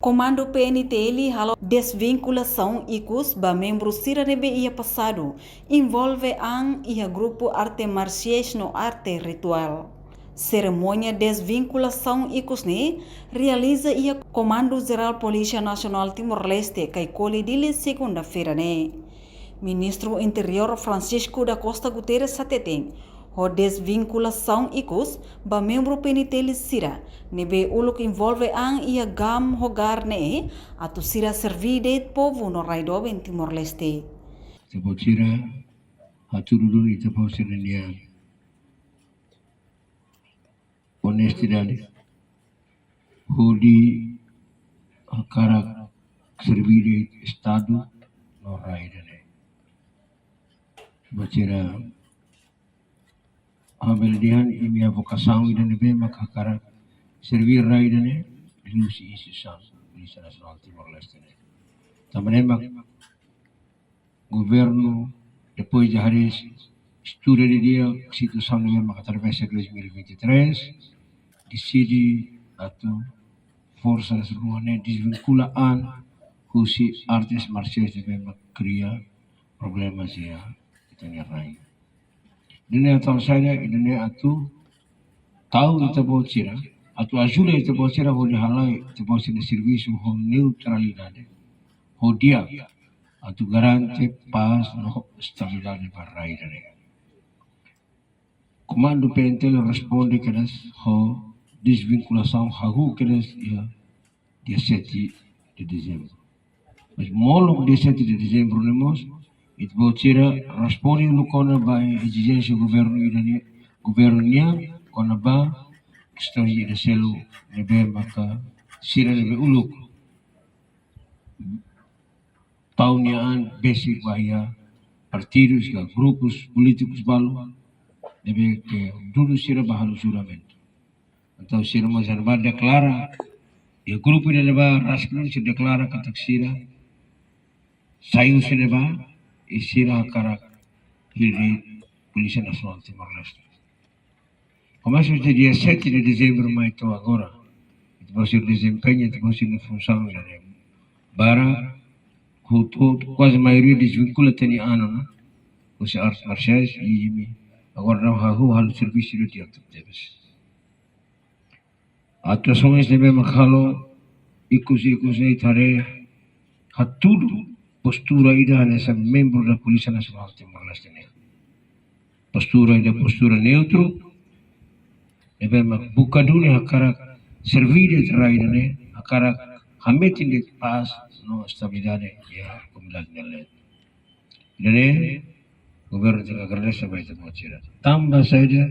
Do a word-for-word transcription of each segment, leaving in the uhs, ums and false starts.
Komandu P N T L halo desvinkulasaun ikus ba membru sira ne'ebé iha pasadu envolve an iha grupu arte marsiais no arte rituál. Serimónia desvinkulasaun ikus ne'e realiza iha Komandu Jerál Polísia Nasionál Timor-Leste, Caicoli, Dili, segunda-feira ne'e. Ministru Interiór Francisco da Costa Guterres hateten, ho desvinkulasaun ikus ba membru P N T L sira ne'ebé uluk envolve an iha GAM ho GAR ne'e, atu sira serví de'it povu no rai doben Timor-Leste. Ita-boot sira, hatudu duni ita-boot sira-nia onestidade hodi hakarak serví de'it Estadu no rai ida-ne'e. Ita-boot sira, ha'u bele dehan imi-nia vokasaun ida ne'ebé mak hakarak serví rai ida-ne'e, liuhusi instituisaun Polísia Nasionál Timor-Leste ne'e. Tanba ne'e mak governu, depois de haree, estuda didi'ak situasaun ne'ebé mak atravesa dois mil e vinte e três, deside atu forsa rua ne'e desvinkula an husi artes marsiais ne'ebé mak kria problema iha ita-nia rai. Ida-ne'e atu saida, ida-ne'e atu tau ita-boot sira, atu ajuda ita-boot sira hodi halai ita-boot sira-nia servisu ho neutralidade, ho di'ak, atu garante pás no estabilidade ba rai ida-ne'e. Komandu P N T L responde kedas ho desvinkulasaun hahú kedas iha dia sete de dezembro. Mas molok dia sete de dezembro ne'e mós, ita-boot sira responde uluk kona-ba ezijénsia governu ida-ne'e, governu nian, kona-ba kestaun ida seluk ne'ebé maka sira ne'ebé uluk tau nia an besik ba iha partidus ka grupus polítikus balu, ne'ebé ke dudu sira ba halo juramentu. Entaun sira mós iha ne'ebá deklara, iha grupu ida ne'ebá rasik ne'e sira deklara katak sira sai husi ne'ebá, i sira hakarak hili Polísia Nasionál Timor-Leste. Komesa husi dia sete de dezembro mai to'o agora, ita-boot sira dezempeña ita-boot sira-nia funsaun ida-ne'e. Barak, hotu-hotu, kuaze maioria desvinkula tiha nia an ona husi artes marsiais, i imi agora daudaun hahú halo servisu di'ak tebes. Atuasaun ne'ebé mak halo ikus-ikus ne'e ita haree hatudu postura ida hanesan membru da Polísia Nasionál Timor-Leste nian. Postura ida postura neutru, ne'ebé mak buka duni hakarak serví de'it rai ida-ne'e, hakarak hametin de'it pás no estabilidade iha komunidade nia leet. Ida-ne'e, governu tenke agradese ba ita-boot sira. Tanba saida,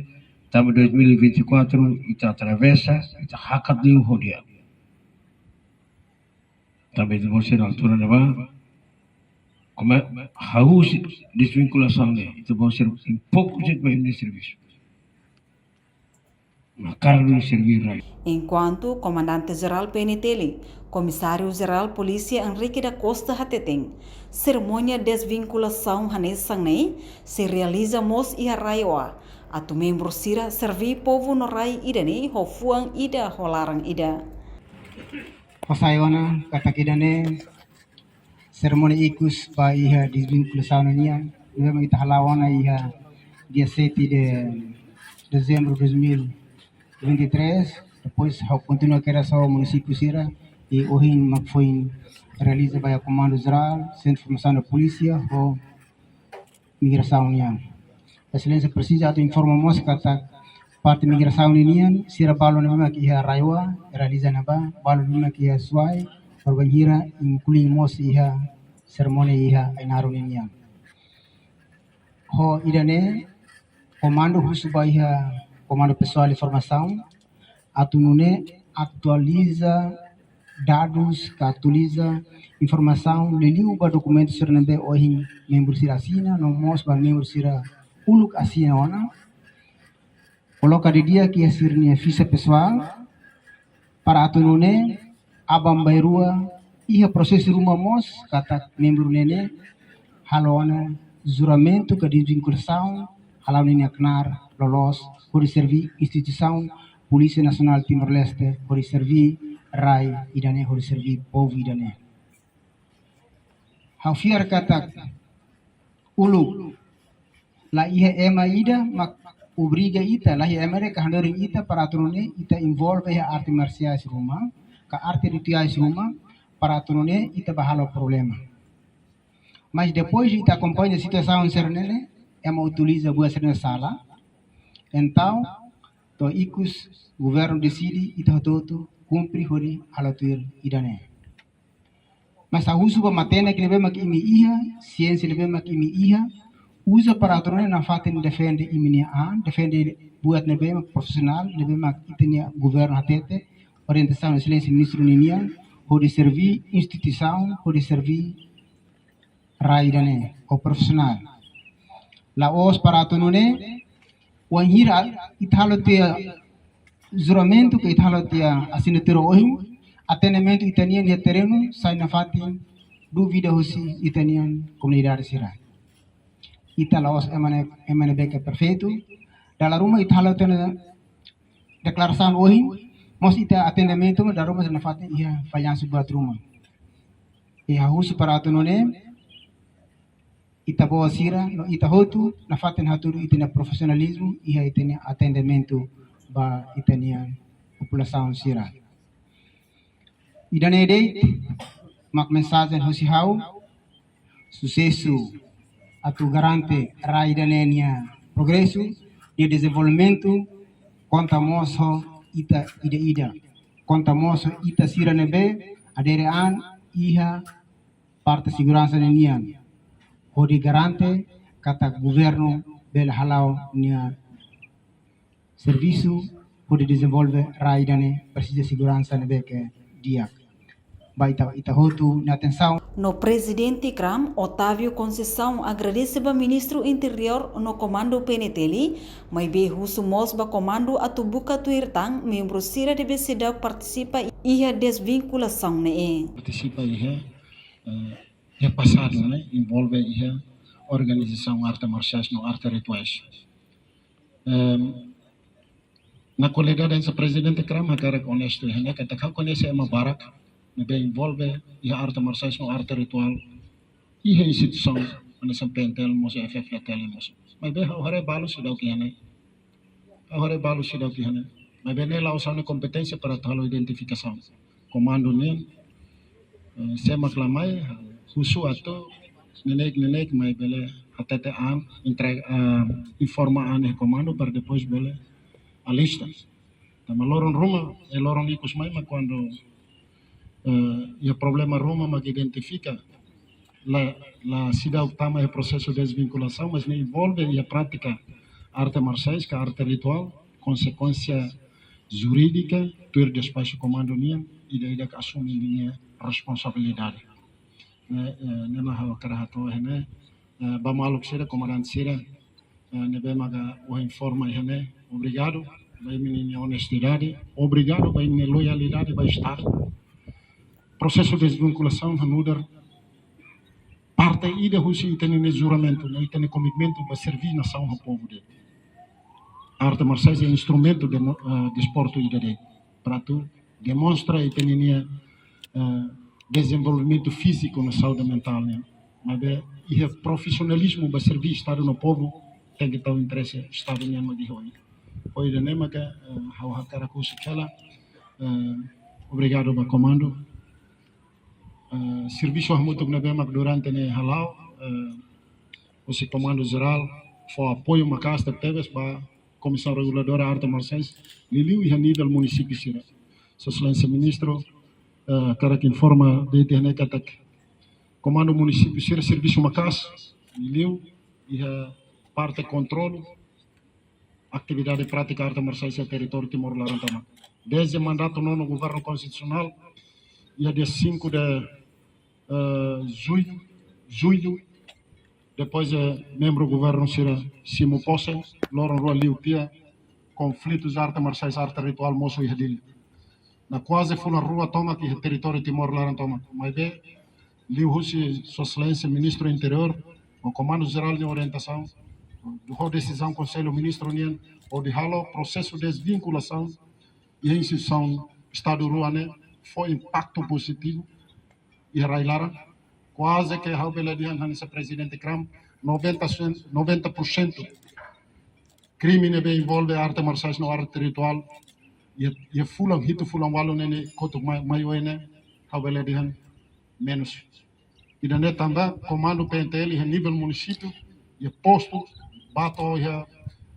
tanba dois mil e vinte e quatro, ita atravesa, ita hakat liu ho di'ak. Tanba ita-boot sira altura ne'ebá, kome, hahú husi desvinkulasaun ne'e, ita-boot sira iha pouku jeitu ba imi-nia servisu. Hakarak duni serví rai. Enkuantu Komandante Jerál P N T L, Komisáriu Jerál Polísia Henrique da Costa hateten, serimónia desvinkulasaun hanesan ne'e sei realiza mós iha RAEOA, atu membru sira serví povu no rai ida-ne'e ho fuan ida ho laran ida. Ha'u sai ona katak ida-ne'e serimónia ikus ba iha desvinkulasaun nian, ne'ebé mak ita hala'o ona iha dia sete de dezembro dois mil e vinte e três, depois ha'u kontinua kedas ho munisípiu sira, i ohin mak foin realiza ba iha Komandu Jerál, Sentru Formasaun da Polísia, ho migrasaun nian. Exelénsia presiza atu informa mós katak parte migrasaun ninian, sira balu ne'ebé mak iha RAEOA, realiza ne'ebá, balu ne'ebé mak iha Suai, bainhira inklui mós iha serimónia iha Ainaro ninian. Ho ida-ne'e, komandu husu ba iha Komandu Pesoál i Formasaun, atu nune'e atualiza dadus ka atualiza informasaun liuliu ba dokumentu sira ne'ebé ohin membru sira asina, no mós ba membru sira uluk asina ona. Koloka didi'ak iha sira-nia fixa pesoál, para atu nune'e aban-bainrua iha prosesu ruma mós katak membru ne'e halo ona juramentu ka desvinkulasaun, hala'o ninia knaar loloos, hodi serví instituisaun Polísia Nasionál Timor-Leste, hodi serví rai ida-ne'e, hodi serví povu ida-ne'e. Ha'u fiar katak uluk la iha ema ida mak obriga ita, la iha ema ida ka hanorin ita para atu nune'e ita envolve iha arte marsiais ruma, ka arte rituais ruma, para atu nune'e ita bá halo problema. Mas depois de ita akompaña situasaun sira-ne'e, ema utiliza buat sira-ne'e sala. Entaun, to'o ikus governu deside ita hotu-hotu kumpre hodi halo tuir ida-ne'e. Mas ha'u husu ba matenek ne'ebé mak imi iha, siénsia ne'ebé mak imi iha, uza para atu nune'e nafatin defende imi-nia an, defende buat ne'ebé mak profisionál, ne'ebé mak ita-nia governu hatete, orientasaun Exelénsia Ministru ninian, hodi serví instituisaun, hodi serví rai ida-ne'e, ou profisionál. La'ós para atu nune'e, wainhira ita halo tiha juramentu, ka ita halo tiha asinatura ohin, atendimentu ita-nian iha terrenu sai nafatin dúvida husi ita-nia komunidade sira. Ita la'ós ema ne'e, ema ne'ebé ke perfeitu. Dala ruma ita halo tiha ona deklarasaun ohin, mas ita atendimentu dala ruma sai nafatin iha fallansu buat ruma. I ha'u husu para atu nune'e, ita-boot sira, no ita hotu, nafatin hatudu ita-nia profisionalizmu, iha ita-nia atendimentu ba ita-nia populasaun sira. Ida-ne'e de'it mak mensajen husi ha'u, susesu atu garante rai ida-ne'e nia progresu, nia dezenvolvimentu, konta mós ho ita ida-ida. Konta mós ho ita sira ne'ebé adere an iha parte seguransa ninian. Hodi garante katak governu bele hala'o nia servisu hodi dezenvolve rai ida-ne'e presiza seguransa ne'ebé ke di'ak. Ba ita, ita hotu nia atensaun. No Prezidente kram, Otávio Conceição, agradese ba Ministru Interiór no Komandu P N T L, maibé husu mós ba komandu atu buka tuir tan membru sira ne'ebé seidauk partisipa iha desvinkulasaun ne'e. Partisipa iha, eh, iha pasadu ne'e, envolve iha organizasaun arte marsiais no arte rituais. Em, na kualidade hanesan Prezidente kram, hakarak onestu iha ne'e, katak ha'u koñese ema barak ne'ebé envolve iha arte marsiais no arte rituál iha instituisaun hanesan P N T L mós, F F T L mós. Maibé ha'u haree balu seidauk iha ne'e. Ha'u haree balu seidauk iha ne'e. Maibé ne'e la'ós ha'u-nia kompeténsia para atu halo identifikasaun. Komandu nian, eh, sé mak la mai, husu atu neineik-neineik mai bele hatete an, entrega, eh, informa an iha komandu para depois bele alista. Tanba loron ruma, eh, loron ikus mai mak kuandu, eh, iha problema ruma mak identifika, la, la seidauk tama iha prosesu desvinkulasaun, mas ne'e envolve iha prátika arte marsiais ka arte rituál, konsekuénsia jurídika, tuir despaxu komandu nian, ida-idak asume ninia responsabilidade. Ne'e, eh, ne'e mak ha'u hakarak hato'o iha ne'e, eh, ba maluk sira, komandante sira, eh, ne'ebé maka ohin informa iha ne'e, obrigadu ba imi-nia onestidade, obrigadu ba imi-nia loialidade ba Estadu. Prosesu desvinkulasaun hanu'udar parte ida husi ita-nia juramentu, no ita-nia komitmentu ba serví nasaun ho povu de'it. Arte marsiais é instrumentu de, eh, desportu ida de'it. Para atu demonstra ita-nia, eh, dezenvolvimentu fíziku no saúde mentál nian. Maibé iha profisionalizmu ba serví Estadu no povu, tenke tau interese Estadu nian mak iha oin. Ohin ida-ne'e maka, eh, ha'u hakarak husu hela, eh, obrigadu ba komandu. Eh, servisu hamutuk ne'ebé mak durante ne'e hala'o, eh, husi Komandu Jerál fó apoiu maka'as tebetebes ba Komisaun Reguladora Arte Marsiais, liuliu iha nivel munisípiu sira. Sua Exelénsia Ministru, eh, hakarak informa de'it iha ne'e katak Komandu Munisípiu sira servisu maka'as, liuliu iha parte kontrolu atividade prátika arte marsiais iha territóriu Timor laran tomak. Dezde mandatu nonu Governu Konstitusionál, iha dia cinco de, eh, jullu, jullu, depois, eh, membru governu sira simu pose, loron rua liu tiha, konflitus arte marsiais, arte rituál mosu iha Dili. Na kuaze fulan rua tomak iha territóriu Timor laran tomak. Maibé, liuhusi Sua Exelénsia Ministru Interiór, ho Komandu Jerál nia orientasaun, ho desizaun Konsellu Ministru nian, hodi halo prosesu desvinkulasaun iha instituisaun Estadu rua ne'e, fó impaktu pozitivu iha rai-laran. Kuaze ke ha'u bele dehan hanesan Prezidente Kram, noventa por cento, noventa por cento krime ne'ebé envolve arte marsiais no arte rituál, iha, iha fulan hitu, fulan ualu ne'e, ne'e kotuk mai, mai oin ne'e, ha'u bele dehan menus. Ida-ne'e tanba Komandu P N T L iha nivel munisípiu, iha postu, ba to'o iha,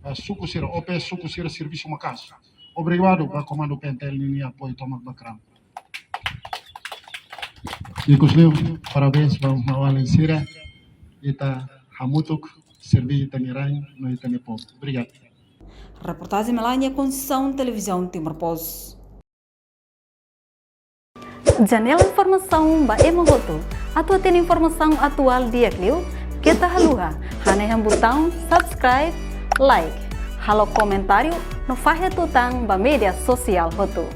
eh, suku sira, O P S suku sira servisu maka'as. Obrigadu ba Komandu P N T L ninia apoiu tomak ba Kram. Ikusliu, parabéns ba maun-alin sira, ita hamutuk serví ita-nia rain no ita-nia povu. Obrigadu. Reportajen Melania Conceição, Televizaun Timor Post. Janela informasaun ba ema hotu. Atu hatene informasaun atuál di'ak liu, keta haluha hanehan butaun subscribe, like, halo komentáriu no fahe tutan ba média sosiál hotu.